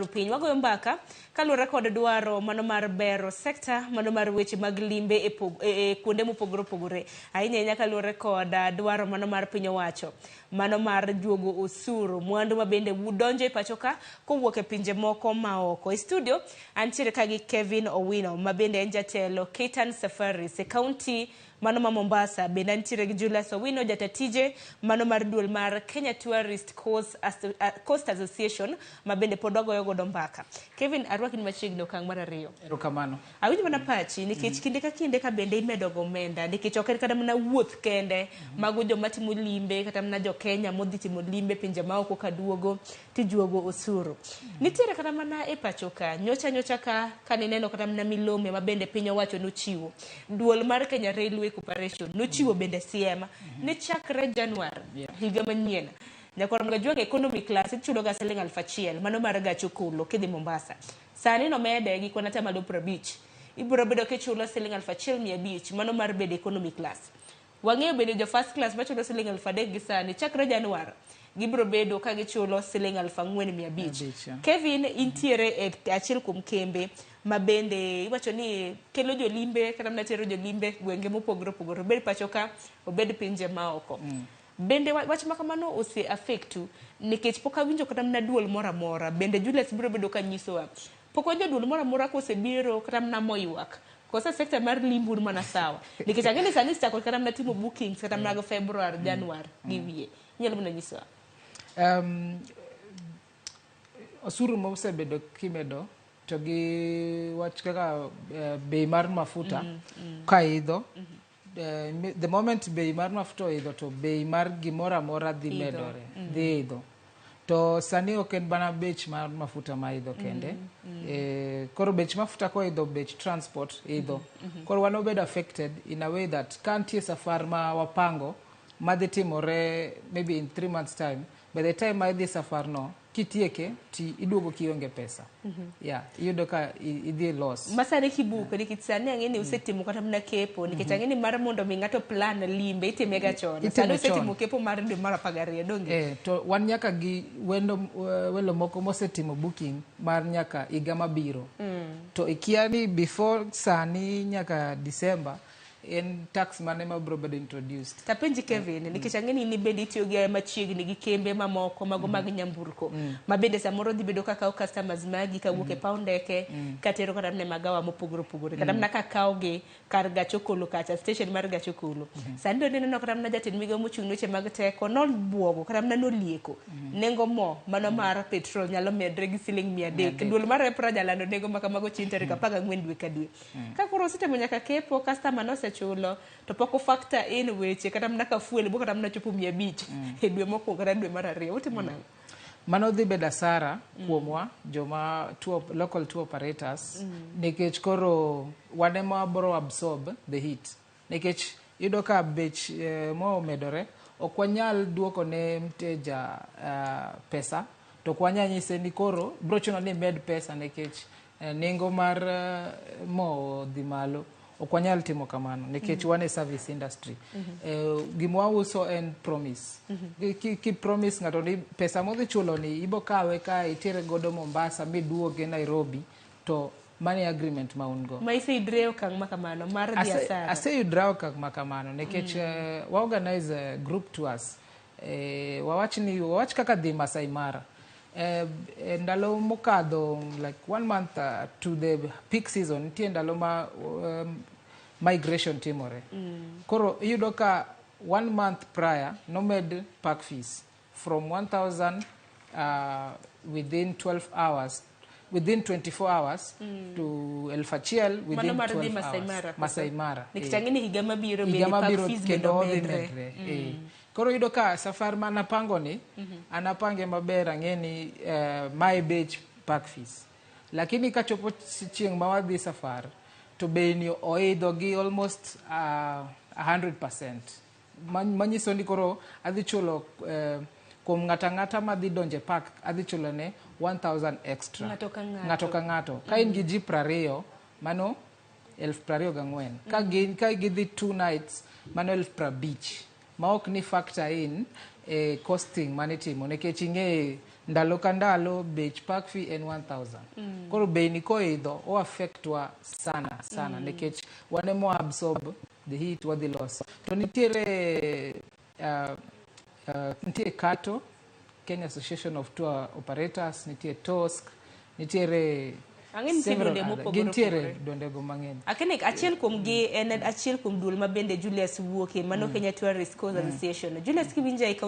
Piny wagoyo mbaka kaluwore kod dwaro mano mar bero sekta mano mar weche mag limbe e kuonde mopogore opogore, ahinya ahinya kaluwore kod dwaro mano mar piny owacho mano mar juogo osuru mwandu ma bende donjo e pacho ka kowuok e pinje moko maoko. E studio antiere ka gi Kevin Owino, ma bende en jatelo Ketan Safaris e kaunti mano ma Mombasa. Bende antiere gi Julius Owino, jata tije mano mar duol mar Kenya Tourist Coast Association, ma bende pod wagoyo godo mbaka. Kevin, arwaki ni machiegni okang' mar ariyo. Erokamano. Awinjo mana pachi nikech kinde ka kinde ka bende imedo go omenda, nikech ok en kata mana wuoth kende. Mago joma timo limbe, kata mana jo Kenya modhi timo limbe pinje maoko kaduogo tijuogo osuru. Nitiere kata mana e pacho ka nyocha nyocha ka kanineno kata mana milome ma bende piny owacho nochiwo. Duol mar Kenya Railway Corporation nochiwo bende siem ni chakre Januar higa manyien, nyakwar Mgajwang', economy class ichulo ga siling 1000 mano mar gach okolo kidhi Mombasa. Sani nomede gi kwan 50%. Ibiro bedo kichulo siling 1500 mano mar bedo economy class. Wang'eyo bende jo first class machulo siling 3000 gi sani, chakre Januar gibiro bedo ka gichulo siling 4500. Abich, yeah. Kevin, intiere e achiel kuom kembe ma bende iwacho ni kelo jolimbe kata mana tero jolimbe gwenge mopogore opogore, obed pacho ka, obed pinje maoko. Bende wach ma kamano ose affectu? Nikech pok awinjo kata mana duol moro amora. Bende Julius biro bedo ka nyisowa, pok wawinjo duol moro amora kosebiro kata mana moywak kosa sekta mar limbe un mana sawa? Nikech ang'e ni sani isechako kata mana timo bookings kata mana Februar, Januar gi wiye. Inyalo mana nyisowa. Osuru mosebedo kimedo to gi wach kaka bei mar mafuta ka idho, the moment bei mar mafuta oidho, to bei mar gimoro amora dhi Idho. medore, dhi idho. To sani ok en mana bech mar mafuta ma idho kende. Koro bech mafuta koidho, bech transport idho. Koro wan obedo affected in a way that ka nitie safar ma wapango madhi timore maybe in 3 months time, by the time ma idhi safar no kitieke ti iduogo kionge pesa, yeah, iyudo ka idhi loss. Ma sani kibuko, nikech sani ang'e ni usetimo kata mana kepo, nikech ang'e ni mar mondo mi ng'ato plan limbe itime ga chon. Itime Sani usetimo chon. kepo mar dwe mar 12, donge? Eh, to wan nyaka gi wendo, welo moko mosetimo booking mar nyaka higa mabiro, to ikia ni before sani nyaka December en tax mane ma biro bedo introduced. Tapenji Kevin, nikech ang'e ni in bende itiyo gi machiegni gi kembe mamoko mago mag nyamburko, ma bende samoro dhi bedo ka kawo customers magi kawuok e paw ndeke katero kata mana e magawa mopogore opogore, kata mana ka kawogi kar gach okolo kacha, station mar gach okolo. Sani to ineno kata mana jatend migawo mochung' ne weche mag teko nobuogo kata mana nolieko nengo mo mano mar petrol nyalo medre gi siling 300. Duol mar EPRA jalando nengo ma kamago chieng' tarik 14 dwe ka dwe. Ka koro osetimo nyaka kepo, customer nosechulo, to pok o factor in weche kata mana ka fuel bo kata mana chopo 500 e dwe mokwongo kata dwe mar ariyo, utimo nang'o? Mano dhi bedo asara kuomwa joma local tour operators, nikech koro wan ema wabro absorb the hit, nikech iyudo ka bech mo omedore, ok wanyal duoko ne mteja pesa, to ok wanyal nyise ni koro bro chuno ni imed pesa nikech nengo mar mo odhi malo. Ok wanyal timo kamano nikech wan e service industry. Gima wauso en promise. Ki promise ng'ato ni pesa modhi chulo ni ibo kawe ka itere godo Mombasa miduoge Nairobi, to mano e agreement ma un go. Ma iseyudre e okang' ma kamano mar dhi asara? Aseyudra okang' ma kamano nikech wa organize group tours. Wawach ni wawach kaka dhi Masai Mara. E ndalo mokadho like one month to the peak season, nitie ndalo ma migration timore. Koro iyudo ka one month prior nomed park fees from 1000 within 12 hours, within 24 hours to 1000 within Mano mar dhi 12 Masai hours. Mara, koso? Masai Mara. Nikech eh. ang'e ni higa mabiro Higa bende park mabiro fees bende kendo odhi omedre. medre. Koro iyudo ka safar manapango ni anapange maber, ang'e ni mae bech park fees, lakini kachopo chieng' ma wadhi safar to bei ni oidho gi almost 100%. Manyiso ni koro adhi chulo kuom ng'ato ang'ata madhi donjo e park, adhi chulo ne 1000 extra. Ng'ato ka ng'ato. Ng'ato ka ng'ato. Ka in gi ji 20, mano 24,000. Ka gin ka gidhi 2 nights, mano 50,000, ma ok ni factor in e costing manitimo, nikech ing'e Ndalo ka ndalo bech park fee en 1000. Koro bei ni koidho o affect wa sana sana nikech wan ema wa absorb the hit, wadhi loso. To nitiere nitie KATO, Kenya Association of Tour Operators, nitie TOSC, nitiere Ang'e nitie several duonde other. mopogore Gintiere opogore. duondego mang'eny. Akene achiel kuom gi en achiel kuom duol ma bende Julius wuoke, mano Kenya Tourist Coast Association. Julius, kiwinja e county